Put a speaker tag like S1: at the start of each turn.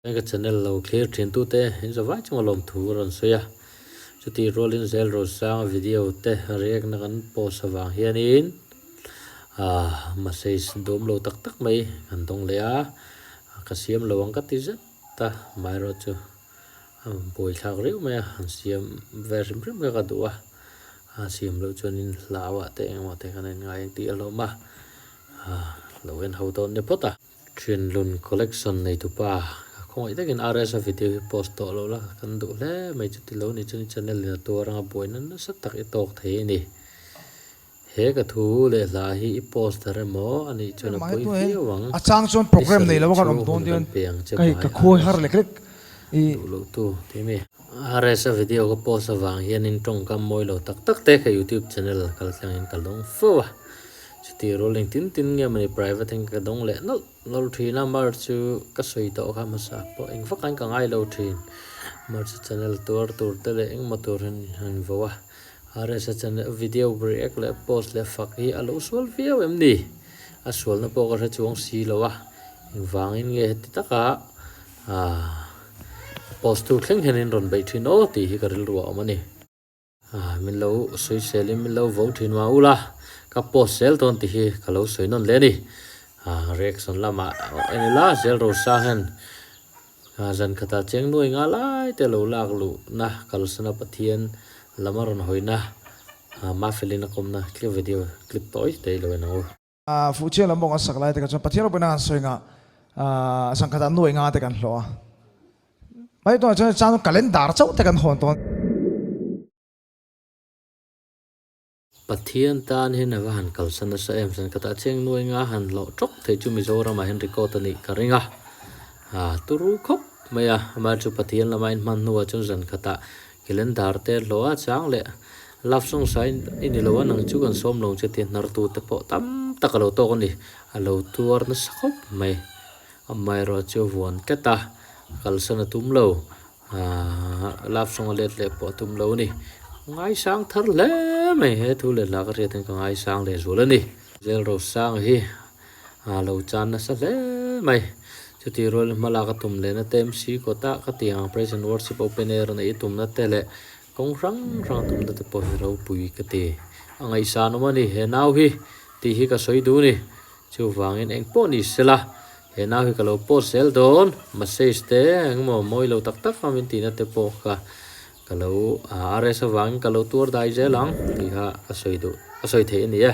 S1: Ka channel lo clear thin tute in zavai chunga lawmthu a rawn sawi a, chutih rualin zel Rosanga video te react na kan post avang hianin aah message dawm lo tak tak mai kan dawng leh a, ka siam lo ang ka ti zet a, amaherawhchu a buaithlak riau mai a, han siam ve hrim hrim kha ka duh a, a siam loh chuanin hlauah te engemaw te kan inngai ang tih a hlawm a, aah lo en ho dawn nia phawt a. Thinlun collection neitupa ka khawngaih takin RS a video hi post tawh lo la kan duh hle mai chuti lo ni chuan i channel in a tuar anga buaina nasa tak i tawk thei a ni. He ka thu leh hla hi i post dar emaw a nih chuan a pawi viau ang.
S2: A chang chuan
S1: I
S2: program nei
S1: sarih
S2: lo a kan
S1: chu
S2: awm dawn
S1: hun
S2: dian
S1: kan pe ang che
S2: ka hei
S1: bai
S2: ka khuai
S1: RS
S2: har lek lek i.
S1: Duh loh tu ti mi. RS a video ka post avang hianin tawngkam mawi lo tak tak te ka youtube channel kaltlangin ka lawng fo a. Chuti rual engtin tin nge mawni private in ka dawng leh nawlh nawlh thin a, mar chu ka sawi tawh kha hmasa pawh eng vak ang ka ngai lo thin. Mar chu channel tuar tur te leh engmaw tur hian han vo a, RS a channel video react leh post leh fak hi a lo sual viau em ni? A sualna pawh ka hre chuang si lo a, engvangin nge heti taka aah post tur thleng hian in rawn beih thin aw tih hi ka rilru a awm a ni. Min lo sawi sel in min lo vo thin mah ula, ka post zel dawn tih hi ka lo sawi nawn leh a ni. Reaction lamah en ila zel Rosa hian zan khatah cheng nuai nga lai te lo lak luhna kalsana Pathian lam a rawn hawina Mafelin a kawmna clip video clip tawi te i lo en ang u.
S2: Fuhchiang lam bawk an sak lai te kha chuan Pathian ropui nan an sawi nga zan khatah nuai nga te kan hlawh a. Mai tunah chuan chang calendar chauh te kan hawn tawn.
S1: Pathian tan hian a va han kalsan nasa em zan khatah cheng nuai nga han hlawh tawk theih chu Mizoramah hian record a nih ka ring a. Turu khawp mai a, amah chu Pathian lama inhman hnuah chuan zan khatah Calendar te hlawh a chang leh love song sa i ni lo a nang chu kan sawm lo che tia hnartu te pawh tam tak a lo tawk a ni. A lo tuar nasa khawp mai. Amaherawhchu a vuan tlat a, kalsan a tum lo. Aaa love song a let leh pawh a tum lo a ni. Ngaisang thar hle mai he thu leh hla ka hriat hian ka ngaisang leh zual a ni. Zelrosanga hi A lo chan nasa hle mai. Chutih rual hmalak a tum lehna te MC kawtah ka ti ang Praise and Worship Open Air neih i tumna te leh kawng hrang hrang a tumna te pawh hi ropui ka ti. A ngaihsan awm a ni he nau hi tih hi ka sawi duh ni. Chuvangin eng pawh ni sela he nau hi ka lo post zel dawn. Message te engemaw mawi lo tak tak a min tihna te pawh kha ka lo RS avangin ka lo tuar dai zel ang tih kha ka sawi duh ka sawi theih a ni e.